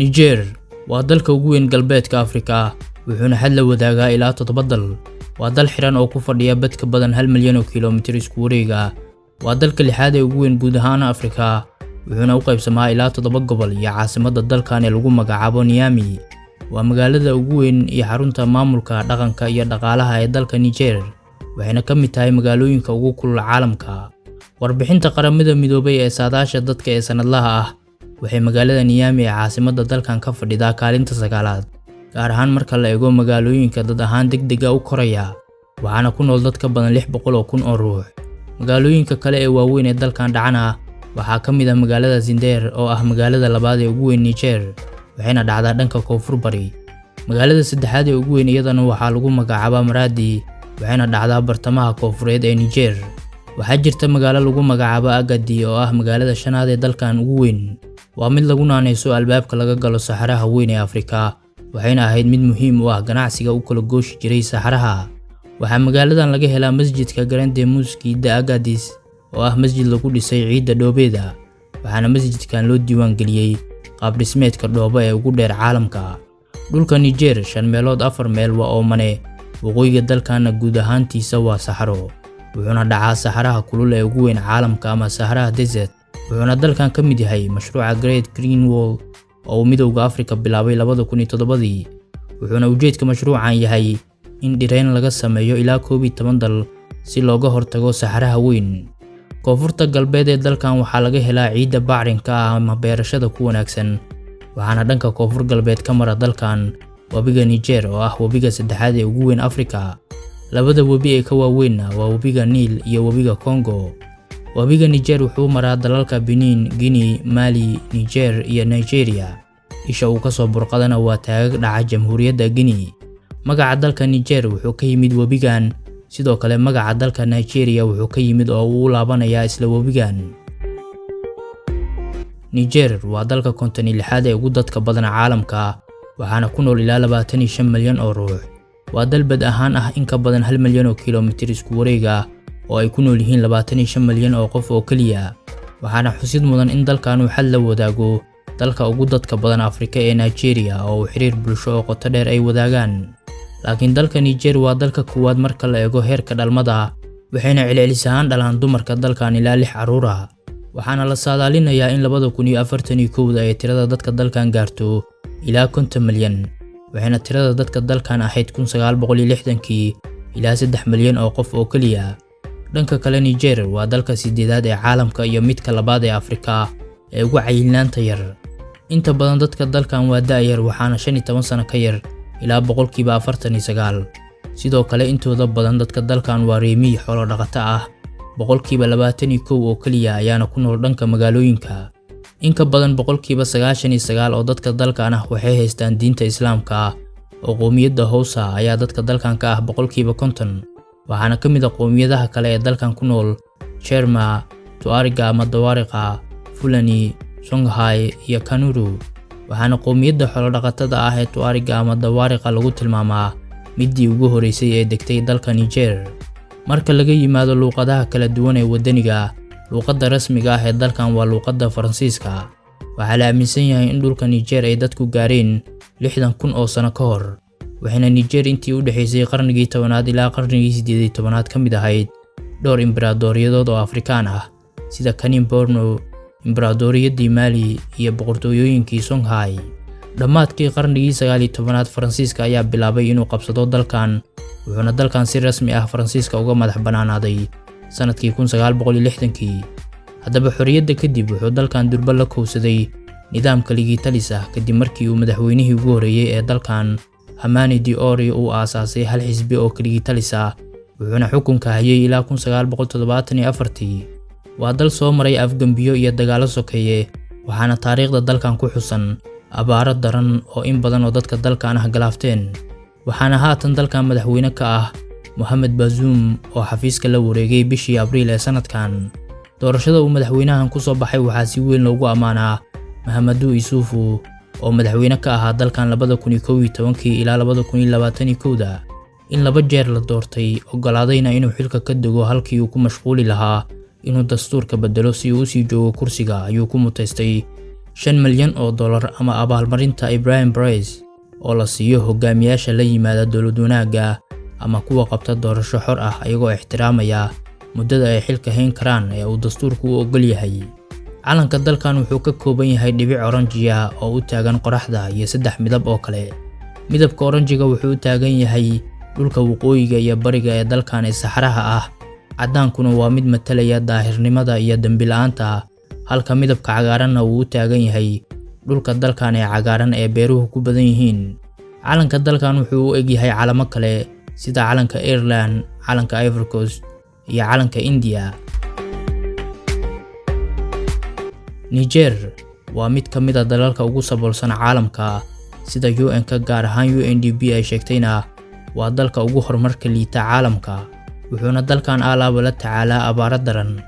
Niger waa dalka ugu weyn galbeedka Afrika, wuxuuna xad la wadaagaa ilaa toddoba dal. Waa dal xiran oo ku fadhiya bad ka badan 1 milyan oo kiiloomitir isku wareeg ah. Waa dalka lixaad ee ugu weyn guud ahaan Afrika, wuxuuna u qaybsamaa ilaa toddoba gobol iyo caasimadda dalkan ee lagu magacaabo Niamey. Waa magaalada ugu weyn iyo xarunta maamulka, dhaqanka iyo dhaqaalaha ee dalka Niger, waxayna ka mid tahay magaalooyinka ugu kulul caalamka. Warbixinta Qaramada Midoobay ee saadaasha dadka ee sanadlaha ah waxay magaalada Niamey ee caasimadda dalkan ka fadhidaa kaalinta sagaalaad, gaar ahaan marka la eego magaalooyinka dad ahaan degdega u koraya, waxaana ku nool dad ka badan 600,000 oo ruux. Magaalooyinka kale ee waaweyn ee dalkan dhacana waxaa ka mid ah magaalada Zinder, oo ah magaalada labaad ee ugu weyn Niger, waxayna dhacdaa dhanka koonfur bari. Magaalada saddexaad ee ugu weyn iyadana waxaa lagu magacaabaa Maradi, waxayna dhacdaa bartamaha koonfureed ee Niger. Waxaa jirta magaalo lagu magacaabo Agadez, oo ah magaalada shanaad ee dalkan ugu weyn. Waa mid lagu naaneyso albaabka laga galo saxaraha weyn ee Afrika, waxayna ahayd mid muhiim u ah ganacsiga u kala gooshi jiray saxaraha. Waxaa magaaladan laga helaa masjidka Grande Mosquée d'Agadez, oo ah masjid lagu dhisay ciidda dhoobeeda, waxaana masjidkan loo diiwaan geliyey qaab dhismeedka dhoobo ee ugu dheer caalamka. Dhulka Niger shan meelood afar meel waa oomane, waqooyiga dalkana guud ahaantiisa waa saxaro, wuxuuna dhacaa saxaraha kulul ee ugu weyn caalamka ama Saxaraha Desert, wuxuuna dalkan ka mid yahay mashruuca Great Green Wall oo uu Midowga Afrika bilaabay 2007-dii, wuxuuna ujeedka mashruucan yahay in dhireyn laga sameeyo ilaa 11 dal si looga hortago saxaraha weyn. Koonfurta galbeed ee dalkan waxaa laga helaa ciidda bacrinka ah ama beerashada ku wanaagsan, waxaana dhanka koonfur galbeed ka mara dalkan webiga Niger, oo ah webiga saddexaad ee ugu weyn Afrika. Labada webi ee ka waaweynna waa webiga Niil iyo webiga Congo. Webiga Niger wuxuu maraa dalalka Benin, Guinea, Mali, Niger iyo Nigeria. Isha uu kasoo burqadana waa taagag dhaca Jamhuuriyadda Guinea. Magaca dalka Niger wuxuu ka yimid webigan, sidoo kale magaca dalka Nigeria wuxuu ka yimid oo uu u laabanayaa isla webigan. Niger waa dalka 56aad ee ugu dadka badan caalamka, waxaana ku nool ilaa 25 milyan oo ruux. Waa dal bad ahaan ah in ka badan 1 milyan oo kiiloomitir isku wareeg ah oo ay ku nool yihiin 25 milyan oo qof oo keliya. Waxaana xusid mudan in dalkan uu xad la wadaago dalka ugu dadka badan Afrika ee Nigeria, oo uu xiriir bulsho oo qoto dheer ay wadaagaan. Laakiin dalka Niger waa dalka koowaad marka la eego heerka dhalmada, waxayna celcelis ahaan dhalaan dumarka dalkan ilaa lix carruur ah. Waxaana la saadaalinayaa in 2041-da ay tirada dadka dalkan gaarto ilaa 50 milyan, waxayna tirada dadka dalkan ahayd 1960-kii ilaa 3 milyan oo qof oo keliya. Dhanka kale, Niger waa dalka sideedaad ee caalamka iyo midka labaad ee Afrika ee ugu cayilnaanta yar. Inta badan dadka dalkan waa da'yar, waxaana 15 sano ka yar ilaa 49%. Sidoo kale, intooda badan dadka dalkan waa reer miyi xoolo dhaqato ah, 21% oo keliya ayaana ku nool dhanka magaalooyinka. In ka badan 99% oo dadka dalkan ah waxay haystaan diinta Islaamka, oo qowmiyadda Hausa ayaa dadka dalkan ka ah 50%, waxaana ka mid ah qowmiyadaha kale ee dalkan ku nool Cherma, Tuariga ama Dawaariqa, Fulani, Songhai iyo Kanuru, waxaana qowmiyadda xoolo-dhaqatada ah ee Tuariga ama Dawaariqa lagu tilmaamaa midii ugu horeysay ee degtay dalka Niger. Marka laga yimaado luuqadaha kala duwan ee waddaniga, luuqadda rasmiga ah ee dalkan waa luuqadda Faransiiska. Waxaa la aaminsan yahay in dhulka Niger ay dadku gaareen 60,000 oo sano ka hor, waxayna Niger intii u dhexeysay qarnigii 10aad ilaa qarnigii 18aad ka mid ahayd dhowr imbaraadoriyadood oo Afrikaan ah, sida Kanim Borno, Imbaraadoriyaddii Mali iyo boqortooyooyinkii Songhai. Dhammaadkii qarnigii 19aad, Faransiiska ayaa bilaabay inuu qabsado dalkan, wuxuuna dalkan si rasmi ah Faransiiska uga madax bannaanaaday sanadkii 1960-kii. Haddaba, xorriyadda kadib wuxuu dalkan durba la kowsaday nidaam keligii talis ah, kadib markii uu madaxweynihii ugu horreeyay ee dalkan, Hamani Diori, uu aasaasay hal xisbi oo keligii talis ah, wuxuuna xukunka hayay ilaa 1974-tii. Waa dal soo maray afgembiyo iyo dagaallo sokeeye, waxaana taariikhda dalkan ku xusan abaaro daran oo in badan oo dadka dalkan ah galaafteen. Waxaana haatan dalkan madaxweyne ka ah Mohamed Bazoum, oo xafiiska la wareegay bishii Abriil ee sanadkan. Doorashada uu madaxweynahan ku soo baxay waxaa si weyn loogu ammaanaa Mahamadou Issoufou, oo madaxweyne ka ahaa dalkan 2011-kii ilaa 2021-da, in laba jeer la doortay, oggolaadayna inuu xilka ka dego halkii uu ku mashquuli lahaa inuu dastuurka bedelo si uu usii joogo kursiga, ayuu ku mutaystay $5 milyan ama abaalmarinta Ibrahim Prize oo la siiyo hogaamiyaasha la yimaada dowlad wanaagga ama kuwa qabta doorasho xor ah ayagoo ixtiraamaya muddada ay xilka hayn karaan ee uu dastuurku u oggol yahay. Calanka dalkan wuxuu ka kooban yahay dhibic oranji ah oo u taagan qoraxda iyo saddex midab oo kale. Midabka oranjiga wuxuu u taagan yahay dhulka waqooyiga iyo bariga ee dalkan ee saxaraha ah. Caddaankuna waa mid matalaya daahirnimada iyo dembi la'aanta, halka midabka cagaaranna uu u taagan yahay dhulka dalkan ee cagaaran ee beeruhu ku badan yihiin. Calanka dalkan wuxuu u egyahay calamo kale sida calanka Ireland, calanka Ivory Coast iyo calanka India. Niger waa mid ka mid ah dalalka ugu saboolsan caalamka, sida UN-ka, gaar ahaan UNDP ay sheegtayna waa dalka ugu horumarka liita caalamka, wuxuuna dalkan aalaaba la tacaalaa abaaro daran.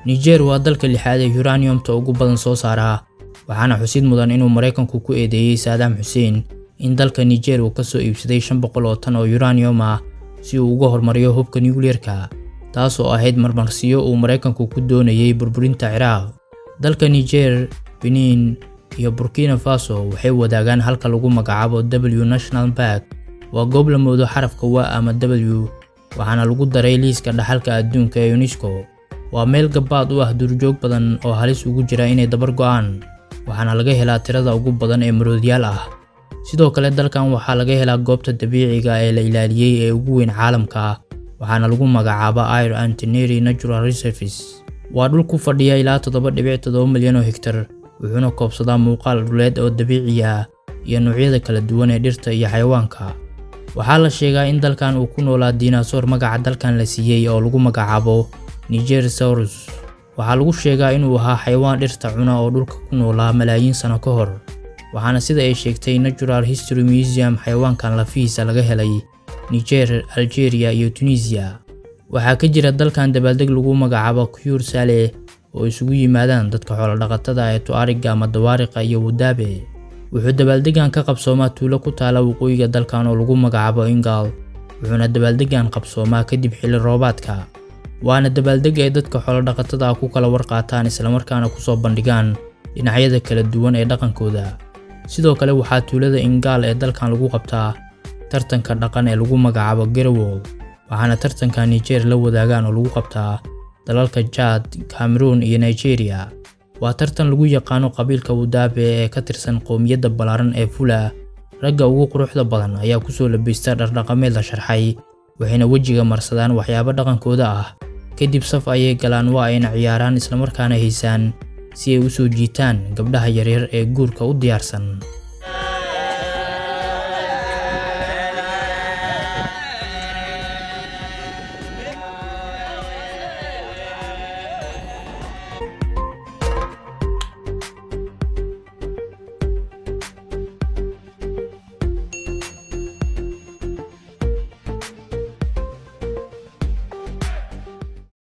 Niger waa dalka lixaad ee uranium-ta ugu badan soo saara, waxaana xusid mudan inuu Maraykanku ku eedeeyey Saddam Hussein in dalka Niger uu kasoo iibsaday 500 oo tan oo uranium ah si uu uga hormariyo hubka nuclear-ka, taasoo ahayd marmarsiyo uu Maraykanku ku doonayay burburinta Ciraaq. Dalka Niger, Benin iyo Burkina Faso waxay wadaagaan halka lagu magacaabo W National Park. Waa goob la moodo xarafka W ama W, waxaana lagu daray liiska dhaxalka adduunka ee UNESCO. Waa meel gabaad u ah duurjoog badan oo halis ugu jira inay dabar go'aan, waxaana laga helaa tirada ugu badan ee maroodiyaal ah. Sidoo kale dalkan waxaa laga helaa goobta dabiiciga ee la ilaaliyey ee ugu weyn caalamka, waxaana lagu magacaabaa Air Antineri Natural Reserves. Waa dhul ku fadhiya ilaa 7.7 milyan oo hektar, wuxuuna koobsadaa muuqaal dhuleed oo dabiici ah iyo noocyada kala duwan ee dhirta iyo xayawaanka. Waxaa la sheegaa in dalkan uu ku noolaa dinosaur magaca dalkan la siiyey oo lagu magacaabo Nigersaurus. Waxaa lagu sheegaa inuu ahaa xayawaan dhirta cuna oo dhulka ku noolaa malaayiin sano ka hor, waxaana sida ay sheegtay Natural History Museum xayawaankan lafihiisa laga helay Niger, Algeria iyo Tunisia. Waxaa ka jira dalkan dabaaldeg lagu magacaabo Cure Saleh oo isugu yimaadaan dadka xoolo-dhaqatada ee Tuareg ama Dawaariqa iyo Wodaabe. Wuxuu dabaaldegan ka qabsoomaa tuulo ku taala waqooyiga dalkan oo lagu magacaabo Ingal, wuxuuna dabaaldegan qabsoomaa kadib xilli roobaadka. Waana dabaaldeg ay dadka xoolo-dhaqatada ah ku kala warqaataan islamarkaana kusoo bandhigaan dhinacyada kala duwan ee dhaqankooda. Sidoo kale waxaa tuulada Ingal ee dalkan lagu qabtaa tartanka dhaqan ee lagu magacaabo Gerewol, waxaana tartanka Niger la wadaagaan oo lagu qabtaa dalalka Chad, Cameroon iyo Nigeria. Waa tartan lagu yaqaano qabiilka Wodaabe ee ka tirsan qowmiyadda ballaaran ee Fula. Ragga ugu quruxda badan ayaa kusoo labista dhar dhaqameed la sharxay, waxayna wejiga marsadaan waxyaabo dhaqankooda ah. Kadib saf ayay galaan, waa ayna ciyaaraan islamarkaana heysaan si ay u soo jiitaan gabdhaha yaryar ee guurka u diyaarsan.